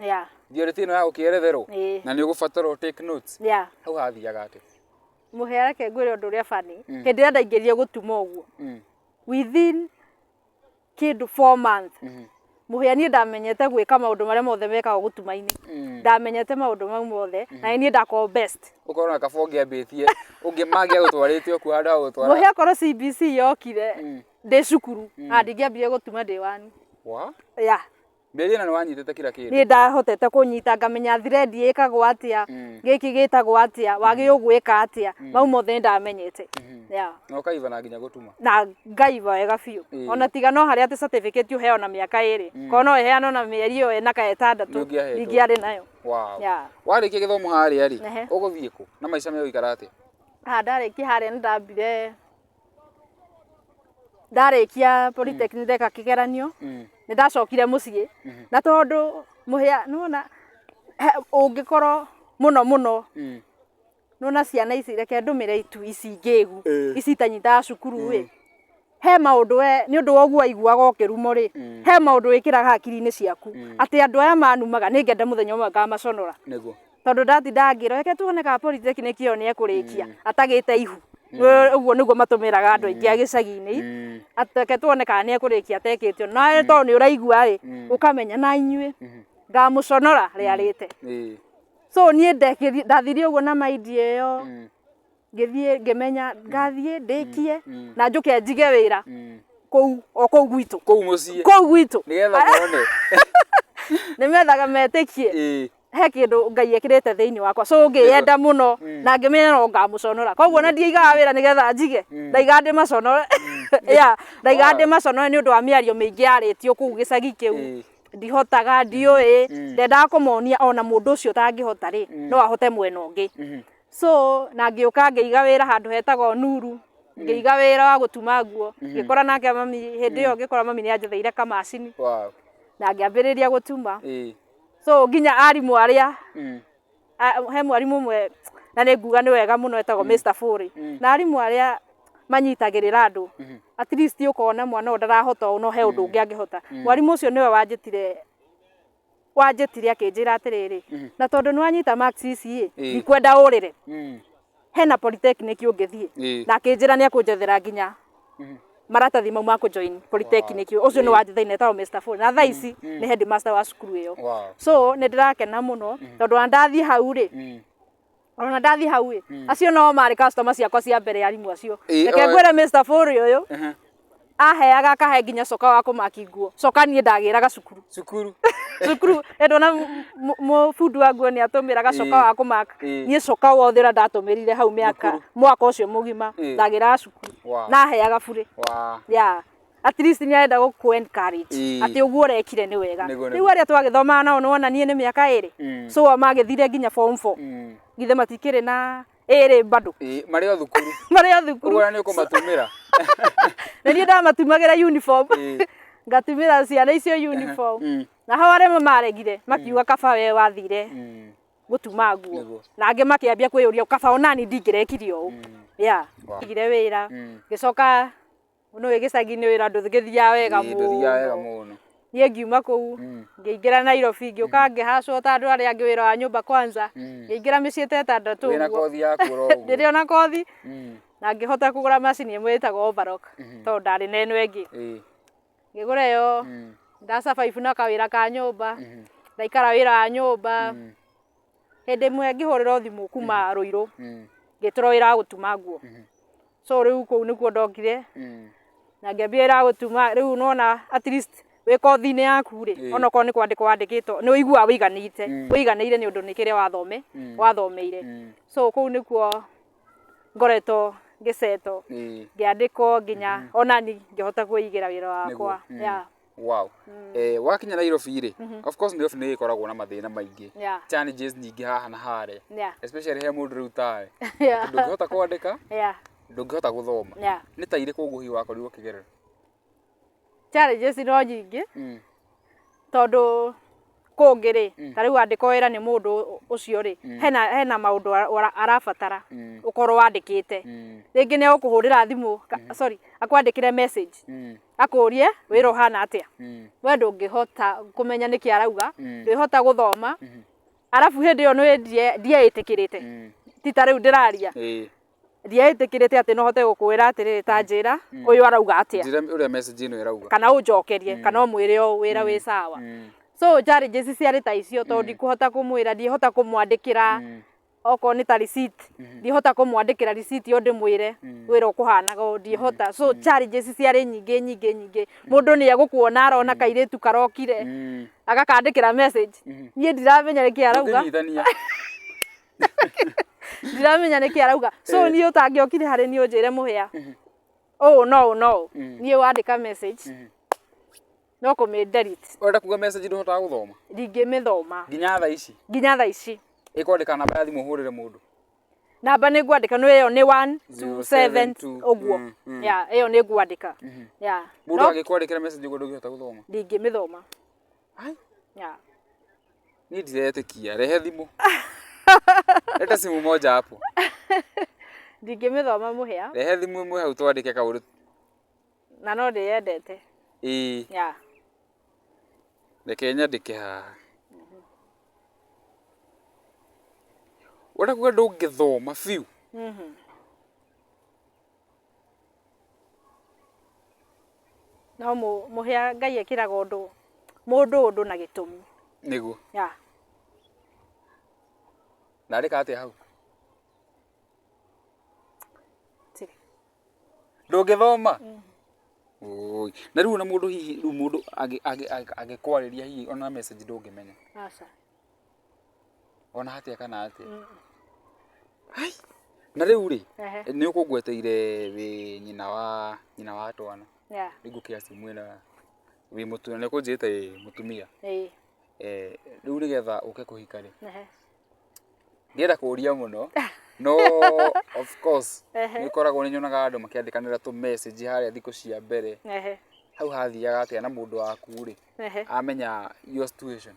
Theory ti ĩno ya gũkĩeretherwo. Na nĩ ũgũbatara take notes. Hau hathiaga atĩa? Mũhĩa reke ngwĩre ũndũ ũrĩa funny. Hĩndĩ ĩrĩa ndaingĩrire gũtuma ũguo. Within kĩndũ 4 months. Mũhĩa niĩ ndamenyete gwĩka maũndũ marĩa mothe mekagwo gũtuma-inĩ. Ndamenyete maũndũ mau mothe na nĩ niĩ ndakorwo best. Ũkorwo na kaba ũngĩambĩtie ũngĩ mangĩagũtwarĩte o kuo handũ ha gũgũtwara. Mũhĩa korwo CBC yokire ndĩ cukuru, ndingĩambire gũtuma ndĩ one. Wa? Yeah. Mĩeri ĩna nĩ wanyitĩte kila kĩndũ. Niĩ ndahotete kũnyita ngamenya thread ĩkagwo atĩa, gĩkĩ gĩtagwo atĩa, wagĩrĩirwo gwĩka atĩa, mau mothe nĩ ndamenyete. Yeah. Na ũkaiva na nginya gũtuma. Na ngaiva wega biũ. Ona tiga no harĩa atĩ certificate ũheo na mĩaka ĩrĩ, korwo no ĩheanwo na mĩeri ĩyo ĩna kana ĩtandatũ, Ndũngĩahetwo. ndingĩarĩ nayo. Wow. Yeah. Warĩkia gĩthomo harĩa rĩ, ũgũthiĩ kũ? Na maica megũikara atĩa? Haha ndarĩkia harĩa nĩ ndambire ndarĩkia polytechnic ndeka kĩgeranio, nĩ ndacokire mũciĩ, na tondũ mũhĩa nĩwona ũngĩkorwo mũno mũno, nĩwona ciana ici reke ndũmĩre itu ici ngĩgu, ici itanyitaga cukuru ĩ, he maũndũ we nĩ ũndũ wa ũguo waiguaga ũkĩrumwo rĩ, he maũndũ wĩkĩraga hakiri-inĩ ciaku, atĩ andũ aya manumaga nĩ ngenda mũthenya ũmwe ngamaconora. Nĩguo. Tondũ ndatindaga ngĩrwo reke tuone kana polytechnic ĩyo nĩ ekũrĩkia atagĩte ihu. Ũguo nĩguo matũmĩraga andũ aingĩ a gĩcagi-inĩ, atĩ reke tuone kana nĩ ekũrĩkia atekĩte ũũ. Nawe tondũ nĩ ũraigua rĩ, ũkamenya na inyuĩ ngamũconora rĩarĩte. So niĩ ndathire ũguo na mind ĩyo, ngĩthiĩ ngĩmenya ngathiĩ ndĩkie na njũke njige wĩra kũu o kũu gwitũ. Kũu mũciĩ. Kũu gwitũ. Nĩgetha mone. Nĩmethaga metĩkie. He kĩndũ Ngai ekĩrĩte thĩinĩ wakwa so ngĩyenda mũno na ngĩmenya no ngamũconora koguo ona ndiaigaga wĩra nĩgetha njige ndaigaga ndĩmaconore yeah ndaigaga ndĩmaconore nĩ ũndũ wa mĩario mĩingĩ yarĩtio kũu gĩcagi kĩu ndihotaga ndiũĩ ndendaga kũmonia ona mũndũ ũcio ũtangĩhota rĩ no ahote mwena ũngĩ so na ngĩũka ngĩiga wĩra handũ hetagwo Nuru ngĩiga wĩra wa gũtuma nguo ngĩkora nake mami hĩndĩ ĩyo ngĩkora mami nĩ anjetheire kamacini na ngĩambĩrĩria gũtuma so nginya arimũ arĩa he mwarimũ ũmwe na nĩ nguga nĩ wega mũno etagwo Mr. Furi na arimũ arĩa manyitagĩrĩra andũ at least ũkona mwana ũyũ ndarahota ũũ no he ũndũ ũngĩ angĩhota mwarimũ ũcio nĩwe wanjĩtire wanjĩtire akĩnjĩra atĩrĩrĩ na tondũ nĩ wanyita marks ici ĩ ndikwenda ũrĩre hena polytechnic ũngĩthiĩ na akĩnjĩra nĩ ekũnjethera nginya maratathi mau ma kũ join polytechnic ũcio nĩ wanjetheire etagwo Mr. Ford na thaa ici nĩ headmaster wa cukuru ĩyo so nĩ ndĩrakena mũno tondũ ona ndathiĩ hau rĩ ona ndathiĩ hau ĩ acio no marĩ customer ciakwa cia mbere arimũ acio reke ngwĩre Mr. Ford ũyũ aheaga akahe nginya coka wa kũmaki nguo coka niĩ ndagĩraga cukuru cukuru cukuru ndona mũbundi wa nguo nĩ atũmĩraga coka wa kũmaka niĩ coka wothe ũrĩa ndatũmĩrire hau mĩaka mwaka ũcio mũgima ndagĩraga cukuru na aheaga burĩ yeah at least nĩ arenda gũkũ encourage atĩ ũguo ũrekire nĩ wega rĩu arĩa twagĩthomaga nao nĩwona niĩ nĩ mĩaka ĩrĩ so o magĩthire nginya form 4 githĩ matikĩrĩ na ĩrĩ bado marĩ o thukuru marĩ o thukuru ũguo nĩ ũkũmatumĩra na niĩ ndamatumagĩra uniform ngatumĩra ciana icio uniform na hau arĩa maregire makiuga kaba we wathire gũtuma nguo na angĩ makĩambia kwĩyũria kaba onani ndingĩrekire ũũ yeah ndigire wĩra ngĩcoka nĩũĩ gĩcagi-inĩ wĩra ndũgĩthiaga wega mũno niĩ ngiuma kũu ngĩingĩra Nairobi ngĩũka ngĩhacwo ta andũ arĩa angĩ wĩra wa nyũmba kwanza ngĩingĩra mĩciĩ ta ĩtandatũ wĩna kothi yaku oro ũguo ndĩrĩ ona kothi na ngĩhota kũgũra macini ĩmwe ĩtagwo overlock tondũ ndarĩ na ĩno ĩngĩ ngĩgũra ĩyo nda survive na kawĩra ka nyũmba ndaikara wĩra wa nyũmba hĩndĩ ĩmwe ngĩhũrĩrwo thimũ kuma Ruiru ngĩtũrwo wĩra wa gũtuma nguo so rĩu kũu nĩkuo ndokire na ngĩambia wĩra wa gũtuma rĩu nĩwona at least wĩ kothi-inĩ yaku rĩ onokorwo nĩ kwandĩkwo wandĩkĩtwo nĩ ũiguaga wĩiganĩte wĩiganĩire nĩ ũndũ nĩ kĩrĩa wathome wathomeire so kũu nĩkuo Ngoretwo ngĩcetwo, ngĩandĩkwo nginya ona ni ngĩhota kwĩigĩra wĩra wakwa. Yeah. Wow. Wakinya Nairobi rĩ, of course Nairobi nĩ ĩkoragwo na mathĩna maingĩ, challenges nyingĩ haha na harĩa, especially he mũndũ rĩu tawe, ndũngĩhota kwandĩka, ndũngĩhota gũthoma. Nĩ ta irĩkũ ũguo hihi wakorirwo ũkĩgerera? Challenges no nyingĩ, tondũ kũngĩ rĩ, ta rĩu wandĩkwo wĩra nĩ mũndũ ũcio rĩ, hena maũndũ arabatara ũkorwo wandĩkĩte. Rĩngĩ nĩ egũkũhũrĩra thimũ, sorry, akwandĩkĩre message, akũrie wĩra ũhana atĩa. We ndũngĩhota kũmenya nĩkĩ arauga, ndwĩhota gũthoma, arabu hĩndĩ ĩyo nĩ ndieĩtĩkĩrĩte, ti ta rĩu ndĩraria. Ndieĩtĩkĩrĩte atĩ no hote gũkwĩra atĩrĩrĩ, ta njĩra ũyũ arauga atĩa. Njĩra ũrĩa message ĩno ĩrauga. Kana ũnjokerie, kana ũmwĩre o wĩra wĩ sawa. So challenges ciarĩ ta icio, tondũ ndikũhota kũmwĩra, ndihota kũmwandĩkĩra, okorwo nĩ ta receipt, ndihota kũmwandĩkĩra receipt ĩyo ndĩmwĩre wĩra ũkũhanaga ũũ, ndihota. So challenges ciarĩ nyingĩ nyingĩ nyingĩ. Mũndũ nĩ egũkuona, arona kairĩtu karokire, agakandĩkĩra message, niĩ ndiramenya nĩkĩ arauga. Ndũngĩnyitania. Ndiramenya nĩkĩ arauga. So niĩ ũtangĩokire harĩ niĩ ũnjĩre mũhĩa ũũ no ũũ no ũũ, niĩ wandĩka message no kũmĩ delete. Ũrenda kuga message ndũhotaga gũthoma? Ndingĩmĩthoma. Nginya thaa ici? Nginya thaa ici. Ĩkwandĩka namba ya thimũ ũhũrĩre mũndũ? Namba nĩ ngwandĩka, no ĩyo nĩ 1 2 7 ũguo. Yeah, ĩyo nĩ ngwandĩka. Yeah. Mũndũ angĩkwandĩkĩra message ũguo ndũngĩhota gũthoma? Ndingĩmĩthoma. Yeah. Niĩ ndiretĩkia, rehe thimũ. Leta simu moja hapo. Ndingĩmĩthoma mũhĩa. Rehe thimũ ĩmwe hau twandĩke kaũndũ. Na no ndĩyendete. Ĩĩ. Yeah. Reke nyandĩke haha. Ũrenda kuga ndũngĩthoma biũ? No mũhĩa Ngai ekĩraga ũndũ mũndũ ũndũ na gĩtũmi. Nĩguo. Yeah. Ndandĩka atĩa hau? Tirĩ. Ndũngĩthoma? Ũi. Na rĩu ona mũndũ hihi, rĩu mũndũ angĩkwarĩria hihi ona message ndũngĩmenya? Aca. Ona atĩa kana atĩa? Ai. Na rĩu rĩ, nĩ ũkũngweteire wĩ nyina wa twana. Rĩu ngũkĩaci mwĩna wĩ mũtumia, nĩ ũkũnjĩrĩte wĩ mũtumia. Ĩĩ. Rĩu nĩgetha ũke kũhika rĩ, ndienda kũria mũno, no of course nĩ ũkoragwo, nĩ nyonaga andũ makĩandĩkanĩra tũ message harĩa thikũ cia mbere. Hau hathiaga atĩa na mũndũ waku rĩ, amenya your situation,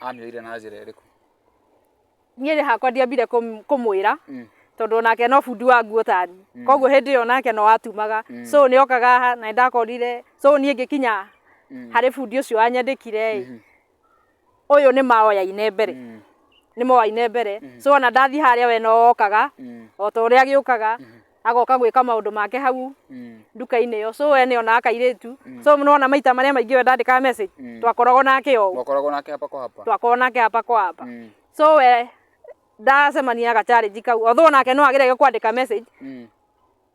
amĩoire na njĩra ĩrĩkũ? Niĩ rĩ hakwa ndiambire kũmwĩra, tondũ onake no bundi wa nguo tani, koguo hĩndĩ ĩyo nake no atumaga, so nĩ okaga haha na nĩndakorire. So niĩ ngĩkinya harĩ bundi ũcio wanyandĩkire ĩ, ũyũ nĩ maoyaine mbere, nĩ moaine mbere. So ona ndathiĩ harĩa, we no okaga o ta ũrĩa agĩũkaga, agoka gwĩka maũndũ make hau nduka-inĩ ĩyo. So we nĩ onaga kairĩtu, so nĩwona maita marĩa maingĩ we ndandĩkaga message, twakoragwo nake o ũũ. Mwakoragwo nake hapa kwa hapa. Twakoragwo nake hapa kwa hapa. So we ndacemania ga challenge kau, although nake no ageragia kwandĩka message,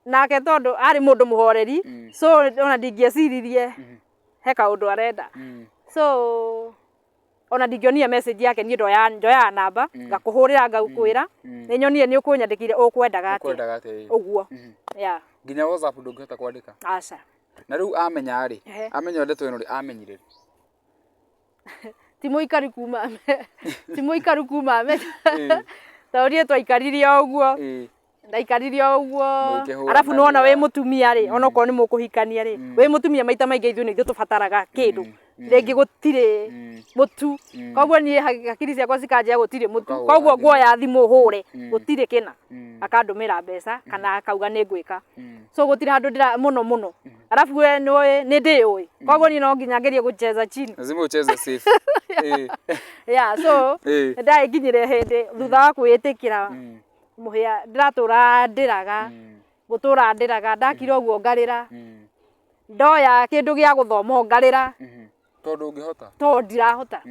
nake tondũ arĩ mũndũ mũhoreri, so ona ndingĩeciririe he kaũndũ arenda. So ona ndingĩonire message yake, niĩ ndoyaga namba ngakũhũrĩra, ngakwĩra nĩ nyonire nĩ ũkũnyandĩkĩire, ũkwendaga atĩa? Ũkwendaga atĩa? Ũguo, yeah. Nginya WhatsApp ndũngĩhota kwandĩka? Aca. Na rĩu amenya rĩ, amenya ndeto ĩno rĩ, amenyire rĩ? Ti mũikaru kuma amenya, tondũ niĩ twaikarire o ũguo, ndaikarire o ũguo. Mũkĩhũranagĩra. Arabu nĩwona wĩ mũtumia rĩ, onokorwo nĩ mũkũhikania rĩ, wĩ mũtumia maita maingĩ ithuĩ nĩ ithuĩ tũbataraga kĩndũ, rĩngĩ gũtirĩ mũtu, koguo niĩ hakiri ciakwa cikanjia gũtirĩ mũtu. Ũkahũra Koguo thimũ. Nguoya thimũ hũre, gũtirĩ kĩna, akandũmĩra mbeca kana akauga nĩ ngwĩka. So gũtirĩ handũ ndĩra mũno mũno. Arabu we nĩũĩ nĩ ndĩũĩ, koguo niĩ no nginya ngerie gũcheza chini. Lazima ucheze safe. Yeah, so ndagĩkinyire hĩndĩ thutha wa kwĩĩtĩkĩra, mũhĩa ndĩratũra ndĩraga, gũtũra ndĩraga, ndakira ũguo ngarĩra, ndoya kĩndũ gĩa gũthoma o ngarĩra. Tondũ ũngĩhota. Tondũ ndirahota.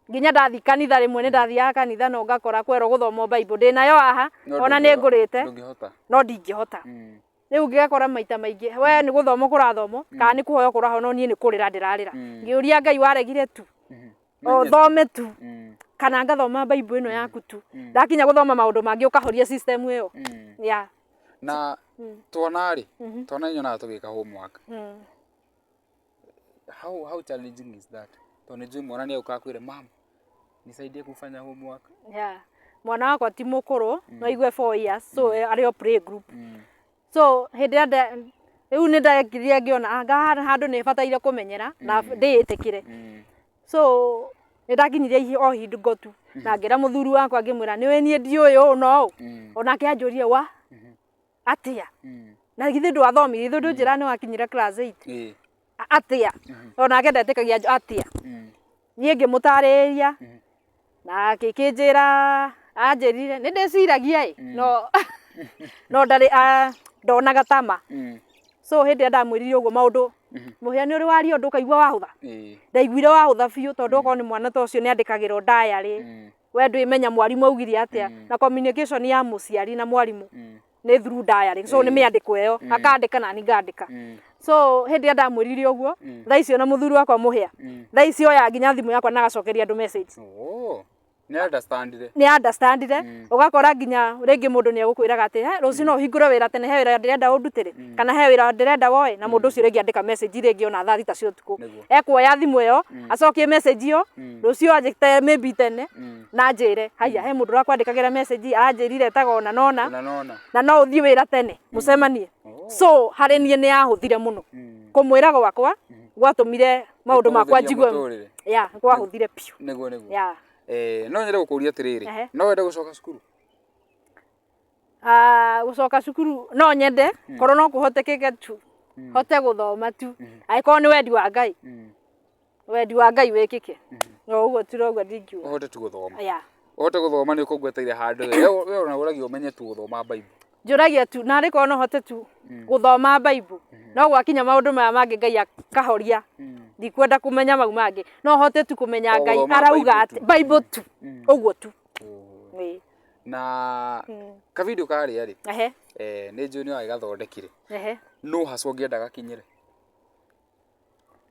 Nginya ndathiĩ kanitha, rĩmwe nĩ ndathiaga kanitha no ngakora kwerwo gũthomwo Bible, ndĩnayo haha. No ona nĩ ngũrĩte. Ndũngĩhota. No ndingĩhota. Rĩu ngĩgakora maita maingĩ we nĩ gũthoma kũrathomwo kana nĩ kũhoya kũrahoya, no niĩ nĩ kũrĩra ndĩrarĩra, ngĩũria Ngai, waregire tu o thome tu, kana ngathoma Bible ĩno yaku tu, ndakinya gũthoma maũndũ mangĩ ũkahoria system ĩyo, yeah. Na twana rĩ, twana nyonaga tũgĩka homework. How challenging is that? Tondũ nĩ njũĩ mwana nĩ agũka akwĩre, "Mum, nisaidie kufanya homework." Yeah. Mwana wakwa ti mũkũrũ, no aigue 4 years, so arĩ o play group. So hĩndĩ ĩrĩa rĩu nĩ ndekire ngĩona anga handũ nĩ bataire kũmenyera na ndĩĩtĩkĩre. So nĩ ndakinyirie o hingo tu na ngĩra mũthuri wakwa ngĩmwĩra nĩ ũĩ niĩ ndiũĩ ũũ na ũũ. Onake anjũria wa atĩa? Na githĩ ndwathomire, githĩ ndũnjĩra nĩ wakinyire class 8? Atĩa? Onake ndetĩkagia atĩa? Niĩ ngĩmũtarĩria na akĩnjĩra, anjĩrire nĩ ndĩciragia ĩ, no no ndarĩ ndonaga ta ma. So hĩndĩ ĩrĩa ndamwĩrire ũguo maũndũ, mũhĩa nĩ ũrĩ waria ũndũ ũkaigua wahũtha? Ndaiguire wahũtha biũ tondũ okorwo nĩ mwana ta ũcio nĩ andĩkagĩrwo diary, we ndwĩmenya mwarimũ augire atĩa, na communication ya mũciari na mwarimũ nĩ through diary, so nĩ mĩandĩko ĩyo, akandĩka nani ngandĩka. So hĩndĩ ĩrĩa ndamwĩrire ũguo, thaa icio na mũthuri wakwa mũhĩa, thaa icio oya nginya thimũ yakwa na agacokeria andũ message. Oh. Nĩ understandire. Nĩ understandire. Ũgakora nginya rĩngĩ mũndũ nĩ egũkwĩraga atĩ, "He, rũciũ no ũhingũre wĩra tene, he wĩra ndĩrenda ũndutĩre, kana he wĩra ndĩrenda woe," na mũndũ ũcio rĩngĩ andĩka message rĩngĩ ona thaa 6 cia ũtukũ. Ekuoya thimũ ĩyo, acokie message ĩyo, rũciũ anjĩte maybe tene, na anjĩre, "Haiya, he mũndũ ũrakwandĩkagĩra message, aranjĩrire etaga ũna na ũna, na no ũthiĩ wĩra tene, mũcemanie." So harĩ niĩ nĩ yahũthire mũno. Kũmwĩra gwakwa gwatũmire maũndũ makwa njigue. Mũtũrĩre. Yeah, gwahũthire biũ. Nĩguo nĩguo. Yeah. No nyende gũkũria atĩrĩrĩ, no wende gũcoka cukuru? Gũcoka cukuru no nyende, korwo no kũhotekeke tu, hote gũthoma tu, angĩkorwo nĩ wendi wa Ngai, wendi wa Ngai wĩkĩke. No ũguo tu noguo ndingiuga. Ũhote tu gũthoma. Yeah. Ũhote gũthoma nĩ ũkũngweteire handũ we ona ũragia ũmenye tu gũthoma Bible. Njũragia tu narĩ korwo no hote tu gũthoma Bible, no gwakinya maũndũ maya mangĩ Ngai akahoria, ndikwenda kũmenya mau mangĩ, no hote tu kũmenya O Ngai gũthoma arauga Bible atĩ Bible tu, ũguo tu. Ĩĩ. Na kavideo karĩa rĩ, nĩ njũĩ nĩ wagĩgathondekire. No hacwa ũngĩenda gakinyĩre?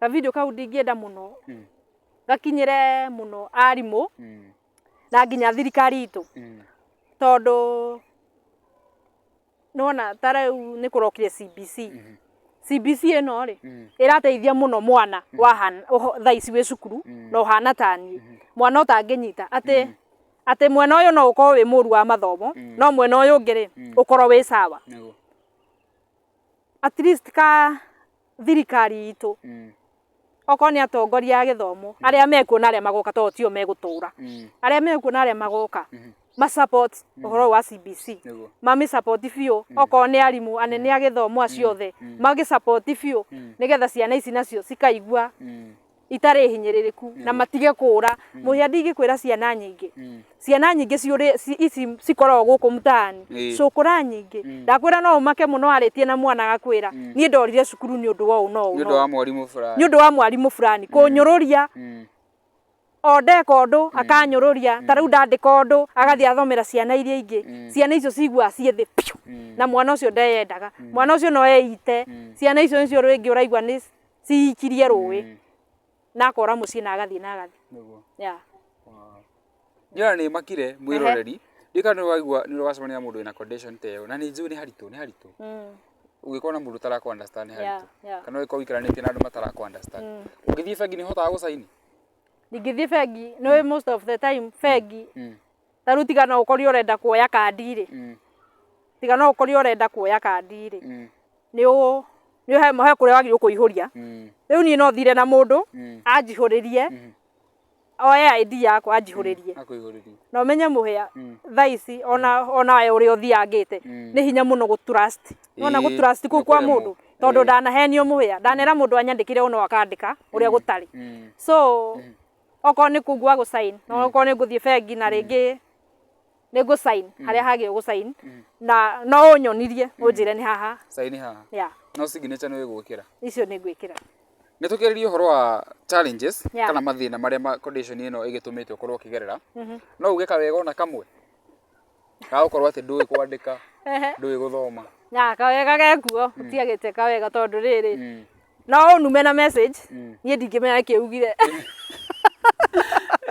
Kavideo kau ndingĩenda mũno gakinyĩre mũno arimũ na nginya thirikari itũ, tondũ nĩwona ta rĩu nĩ kũrokire CBC. CBC ĩno rĩ, ĩrateithia mũno mwana wahana thaa ici wĩ cukuru na ũhana ta niĩ, mwana ũtangĩnyita atĩ atĩ mwena ũyũ no ũkorwo wĩ mũru wa mathomo, no mwena ũyũ ũngĩ rĩ, ũkorwo wĩ sawa. At least ka thirikari itũ, okorwo nĩ atongoria a gĩthomo, arĩa mekuo na arĩa magoka, tondũ tio megũtũra, arĩa mekuo na arĩa magoka, ma support ũhoro wa CBC, mamĩ support biũ, okorwo nĩ arimũ anene a gĩthomo acio othe, magĩ support biũ, nĩgetha ciana ici nacio cikaigua itarĩ hinyĩrĩrĩku na matige kũra. Mũhĩa ndingĩkwĩra ciana nyingĩ, ciana nyingĩ ciũrĩ ici cikoragwo gũkũ mtaani, cũkũra nyingĩ, ndakwĩra no ũmake mũno warĩtie na mwana agakwĩra, "Niĩ ndorire cukuru nĩ ũndũ wa ũũ na ũũ na ũũ." Nĩ ũndũ wa mwarimũ fulani kũnyũrũria, o ndeka ũndũ akanyũrũria, ta rĩu ndandĩka ũndũ agathiĩ athomera ciana iria ingĩ, ciana icio ciguaga ciĩ thĩ biũ, na mwana ũcio ndeyendaga, mwana ũcio no eite, ciana icio nĩcio rĩngĩ ũraigua nĩ ciikirie rũĩ na akora mũciĩ na agathiĩ na agathiĩ. Yeah. Niĩ nĩ makire mwĩroreri, ndiũĩ kana nĩ waigua nĩ ũracemania na mũndũ wĩna condition ta ĩyo, na nĩ njũĩ nĩ haritũ, nĩ haritũ. Ũngĩkorwo na mũndũ ũtarakũ understand nĩ haritũ. Kana ũngĩkorwo ũikaranĩtie na andũ matarakũ understand. Ũngĩthiĩ bengi nĩ ũhotaga gũcaini? Ndingĩthiĩ bengi, nĩ ũĩ most of the time bengi, ta rĩu tiga no ũkorwo ũrenda kuoya kandi rĩ, tiga no ũkorwo ũrenda kuoya kandi rĩ, nĩ ũ nĩ he kũrĩa wagĩrĩirwo kũihũria. Rĩu niĩ no thire na mũndũ anjihũrĩrie, oe ID yakwa anjihũrĩrie. Na ũmenye mũhĩa thaa ici ona we ũrĩa ũthiangĩte nĩ hinya mũno gũ trust. Nĩwona gũ trust kũu kwa mũndũ, tondũ ndanahenio mũhĩa, ndanera mũndũ anyandĩkĩre ũũ no akandĩka ũrĩa gũtarĩ. So okorwo nĩ kũu gwa gũ sign, okorwo nĩ ngũthiĩ bengi na rĩngĩ nĩ ngũ sign harĩa hagĩrĩirwo gũ sign, na no ũnyonirie ũnjĩre nĩ haha. Sign haha. Yeah. No signature nĩ ũgwĩkĩra? Icio nĩ ngwĩkĩra. Nĩ tũkĩarĩria ũhoro wa challenges kana mathĩna marĩa condition ĩno ĩgĩtũmĩte ũkorwo ũkĩgerera. No uge kawega ona kamwe ga gũkorwo atĩ ndũĩ kwandĩka, ndũĩ gũthoma. Na kawega gekuo, gũtiagĩte kawega tondũ rĩrĩ, no ũnume na message, niĩ ndingĩmenya nĩkĩ ugire.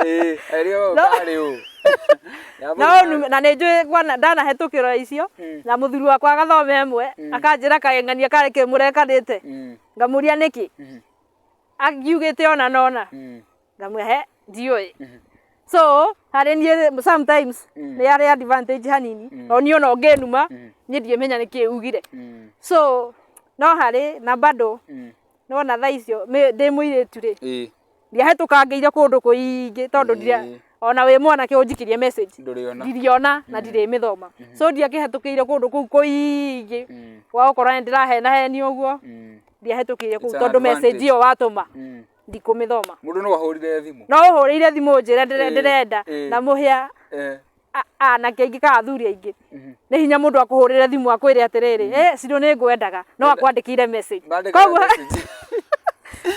Ĩĩ, erĩ ũũ No. karĩ ũũ. Ya No mũthuri- ũnume, na nĩ njũĩ kwana ndanahetũkĩra icio na mũthuri wakwa agathoma ĩmwe akanjĩra kaĩ ng'ania karĩ kĩ mũrekanĩte. Ngamũria nĩkĩ angiugĩte ona nona. Ngamwĩra he ndiũĩ. So harĩ niĩ sometimes nĩ harĩ advantage hanini, no niĩ ona ũngĩnuma niĩ ndiĩmenya nĩkĩ ugire. So no harĩ na bado nĩwona thaa icio ndĩ mũirĩtu rĩ, ndiahĩtũkangĩire kũndũ kũingĩ tondũ ndirĩa ona wĩ mwanake ũnjikĩrie message Ndũrĩona. Ndiriona na ndirĩmĩthoma. So ndiakĩhetũkĩire kũndũ kũu kũingĩ gwa gũkorwo nĩ ndĩrahenahenio ũguo. Ndiahĩtũkĩire kũu It's an tondũ message advantage. ĩyo watũma ndikũmĩthoma. Mũndũ no ahũrire thimũ. No ũhũrĩire thimũ ũnjĩre ndĩrenda na mũhĩa anake aingĩ kana athuri aingĩ nĩ hinya mũndũ akũhũrĩre thimũ akwĩre atĩrĩrĩ, eh, Ciro nĩ ngwendaga, no akwandĩkĩire message. Mandĩkaga Koguo message.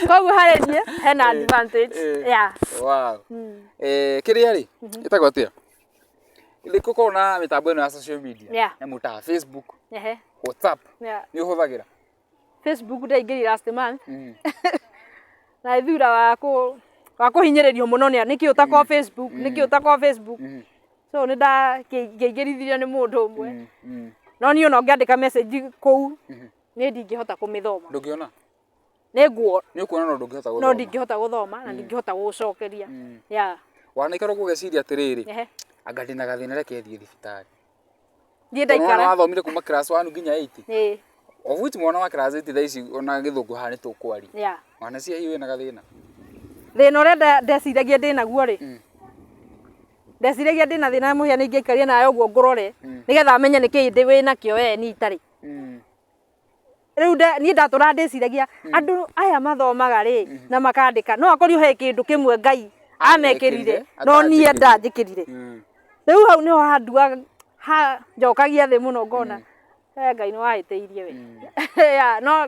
Koguo harĩ niĩ hena advantage. Yeah. Wow. Kĩrĩa rĩ, ĩtagwo atĩa? Nĩ gũkorwo na mĩtambo ĩno ya social media. Nyamũ ta Facebook, WhatsApp. Nĩ ũhũthagĩra? Facebook ndaingĩrire last month. Na thutha wa kũ wa kũhinyĩrĩrio mũno nĩ nĩkĩ ũtakoo Facebook, nĩkĩ ũtakoo Facebook. So nĩ ndakĩingĩrithirio nĩ mũndũ ũmwe. No niĩ ona ũngĩandĩka message kũu niĩ ndingĩhota kũmĩthoma. Ndũngĩona? Nĩ nguo. Nĩ ũkuona no ndũngĩhota gũthoma. No ndingĩhota gũthoma na ndingĩhota gũgũcokeria. Yeah. Wanaikara ũguo ũgeciria atĩrĩrĩ, anga ndĩna gathĩna, reke thiĩ thibitarĩ. Niĩ Tondũ ndaikara. wathomire kuma class 1 nginya 8. Ĩĩ. Of which mwana wa class 8 thaa ici ona gĩthũngũ haha nĩ tũkwaria. Wanacia hihi wĩna gathĩna? Thĩna ũrĩa ndeciragia ndĩnaguo rĩ, ndeciragia ndĩna thĩna mũhĩa nĩ ingĩaikaria nawe ũguo ngũrore nĩgetha menye nĩkĩĩ ndĩ wĩnakĩo we niĩ itarĩ. Rĩu niĩ ndatũraga ndĩciragia andũ aya mathomaga rĩ na makandĩka no akorirwo he kĩndũ kĩmwe Ngai amekĩrire no niĩ ndanjĩkĩrire. Rĩu hau nĩho handuaga hanjokagia thĩ mũno ngona Ngai nĩ wahĩtĩirie we. Yeah, no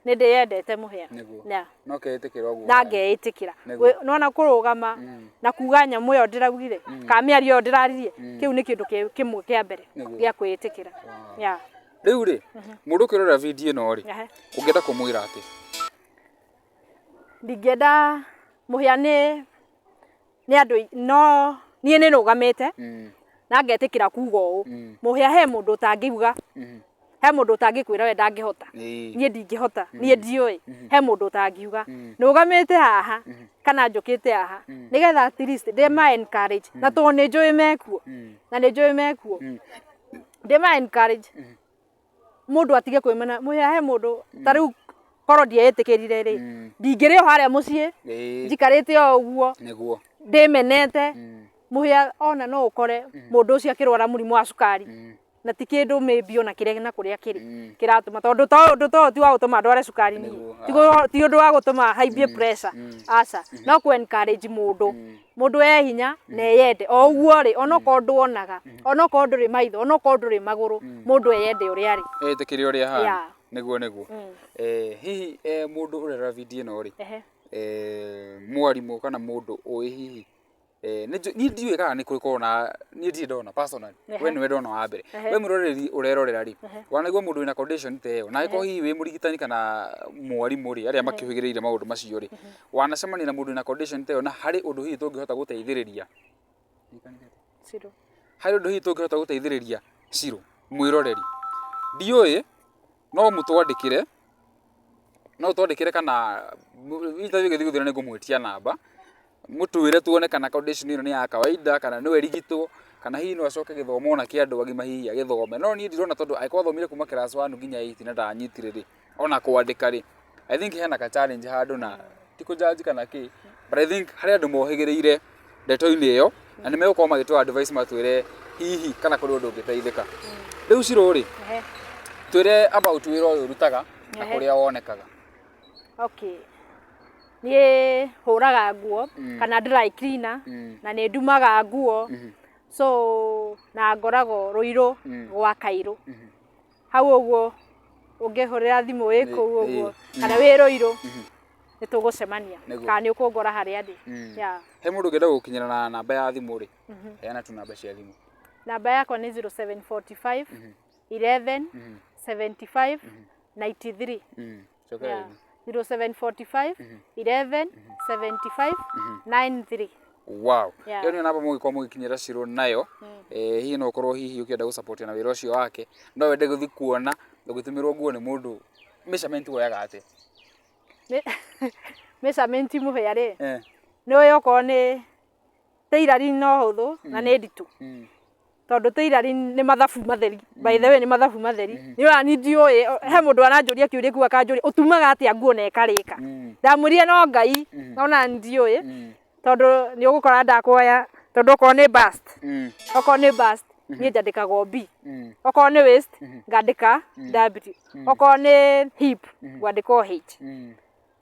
nĩ ndĩyendete mũhĩa. Nĩguo. Yeah. No keĩtĩkĩra ũguo. Na ngeĩtĩkĩra. Nĩguo. Nĩwona kũrũgama na kuga nyamũ ĩyo ndĩraugire kana mĩario ĩyo ndĩraririe, kĩu nĩ kĩndũ kĩmwe kĩa mbere gĩa kwĩĩtĩkĩra. Yeah. Rĩu rĩ, mũndũ ũkĩrora video ĩno rĩ, ũngĩenda kũmwĩra atĩ? Ndingĩenda mũhĩa nĩ andũ no niĩ nĩ nũgamĩte na ngetĩkĩra kuga ũũ. Mũhĩa he mũndũ ũtangiuga, he mũndũ ũtangĩkwĩra we ndangĩhota. Niĩ ndingĩhota, niĩ ndiũĩ. He mũndũ ũtangiuga. Nũgamĩte haha kana njũkĩte haha nĩgetha at least ndĩma encourage na tondũ nĩ njũĩ mekuo na nĩ njũĩ mekuo ndĩma encourage mũndũ atige kwĩmena. Mũhĩa he mũndũ ta rĩu korwo ndieĩtĩkĩrire rĩ, ndingĩrĩ o harĩa mũciĩ njikarĩte o ũguo Nĩguo. ndĩmenete. Mũhĩa ona no ũkore mũndũ ũcio akĩrwara mũrimũ wa cukari na ti kĩndũ maybe ona kĩrĩa na kũrĩa kĩrĩ kĩratũma, tondũ ũndũ ta ũyũ ti wa gũtũma ndware cukari niĩ. Ti ũndũ wa gũtũma haimbie pressure, aca. No kũ encourage mũndũ, mũndũ e hinya na eyende o ũguo rĩ, onokorwo nduonaga, onokorwo ndũrĩ maitho, onokorwo ndũrĩ magũrũ, mũndũ eyende ũrĩa arĩ. Etĩkĩre ũrĩa ahana. Yeah. Nĩguo nĩguo. Hihi mũndũ ũrerora video ĩno rĩ, mwarimũ kana mũndũ ũĩ hihi niĩ ndiũĩ kana nĩ kũrĩ na niĩ ndirĩ ndona personally, we nĩwe ndona wa mbere. We mwĩroreri ũrerorera rĩ, wanaigua mũndũ wĩna condition ta ĩyo, na angĩkorwo hihi wĩ mũrigitani kana mwarimũ rĩ, arĩa makĩũhĩgĩrĩire maũndũ macio rĩ, wanacemania na mũndũ wĩna condition ta ĩyo na harĩ ũndũ hihi tũngĩhota gũteithĩrĩria, Ciro. Harĩ ũndũ hihi tũngĩhota gũteithĩrĩria Ciro mwĩroreri, ndiũĩ, no mũtwandĩkĩre, no ũtwandĩkĩre kana interview ĩgĩthiĩ gũthira nĩ ngũmwĩtia namba, mũtwĩre tuone kana condition ĩno nĩ ya kawaida kana no ĩrigitwo, kana hihi no acoke gĩthomo ona kĩa andũ agima hihi agĩthome. No niĩ ndirona tondũ angĩkorwo athomire kuma class 1 nginya 8 na ndanyitire rĩ, ona kwandĩka rĩ, I think hena ka challenge handũ na ti kũ judge kana kĩ, but I think harĩ andũ mohĩgĩrĩire ndeto-inĩ ĩyo na nĩ megũkorwo magĩtũ advice matwĩre hihi kana kũrĩ ũndũ ũngĩteithĩka. Rĩu Ciro rĩ, twĩre about wĩra ũyũ ũrutaga na kũrĩa wonekaga. Okay. Niĩ hũraga nguo kana dry cleaner na nĩ ndumaga nguo. So na ngoragwo Rũirũ gwa Kairũ. Hau ũguo ũngĩhũrĩra thimũ wĩ kũu ũguo kana wĩ Rũirũ nĩ tũgũcemania kana nĩ ũkũngora harĩa ndĩ. Yeah. He mũndũ ũngĩenda gũkinyĩra na namba ya thimũ rĩ, heana tu namba cia thimũ. Namba yakwa nĩ 0745 11 75 93. Cokera Yeah. rĩngĩ. 0745 11 75 93. Wow. Yeah. Ĩyo nĩyo namba mũngĩkorwo mũgĩkinyĩra Shiro nayo. Hihi no ũkorwo hihi ũkĩenda gũ na wĩra ũcio wake. No wende gũthiĩ kuona ũgĩtumĩrwo nguo nĩ mũndũ. Measurement woyaga atĩa? Measurement mũhĩa rĩ, nĩ ũĩ okorwo nĩ tailoring no hũthũ na nĩ nditũ. Tondũ tailoring nĩ mathabu matheri. By the way nĩ mathabu matheri. Nĩ ona niĩ ndiũĩ, he mũndũ aranjũria kĩũria kĩu akanjũria ũtumaga atĩa nguo na ĩkarĩka. Ndamwĩrire no Ngai, ona ndiũĩ. Tondũ nĩ ũgũkora ndakuoya, tondũ okorwo nĩ bust, okorwo nĩ bust, niĩ njandĩkaga o B. Okorwo nĩ waist, ngandĩka W. Okorwo nĩ hip, ngwandĩka o H.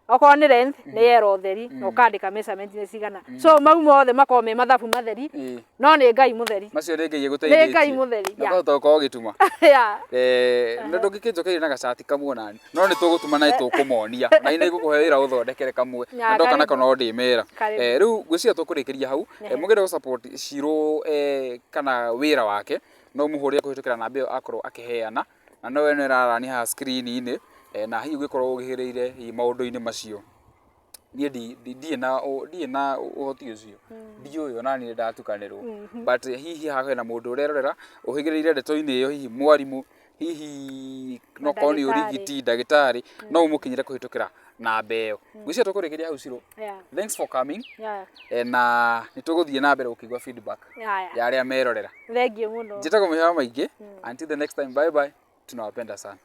Okorwo nĩ length, nĩ L ũtheri, na ũkandĩka measurement nĩ cigana. So mau mothe makoragwo me mathabu matheri, no nĩ Ngai mũtheri. Macio nĩ Ngai agũteithĩtie. Nĩ Ngai mũtheri. Na ũkahota gũkorwo ũgĩtuma. Yeah. Na ndũngĩkĩnjokeria na gacati kamwe onani. No nĩ tũgũtuma na nĩ tũkũmonia. Na nĩ ngũkũhe wĩra ũthondekere kamwe. Na ndoka nako no ndĩmera. Rĩu ngwĩciria tũkũrĩkĩria hau. Mũngĩenda gũ support Shiro kana wĩra wake, no ũmũhũrĩre kũhĩtũkĩra namba ĩyo akorwo akĩheana. Na no ĩno ĩrarani haha screen-inĩ. Na hihi ũngĩkorwo ũhĩgĩrĩire hihi maũndũ-inĩ macio. Niĩ ndirĩ na ndirĩ na ũhoti ũcio. Ndiũĩ ona niĩ ndatukanĩrwo. But hihi haha hena mũndũ ũrerorera ũhĩgĩrĩire ndeto-inĩ ĩyo hihi mwarimũ, hihi no korwo nĩ ũrigiti, ndagĩtarĩ, no ũmũkinyĩre kũhĩtũkĩra namba ĩyo. Ngwĩciria tũkũrĩkĩria hau Shiro. Thanks for coming. Na nĩ tũgũthiĩ na mbere gũkĩigua feedback ya arĩa merorera. Thengiũ mũno. Njĩtagwo Mũhĩa wa Maingĩ. Until the next time, bye bye. Tunawapenda sana.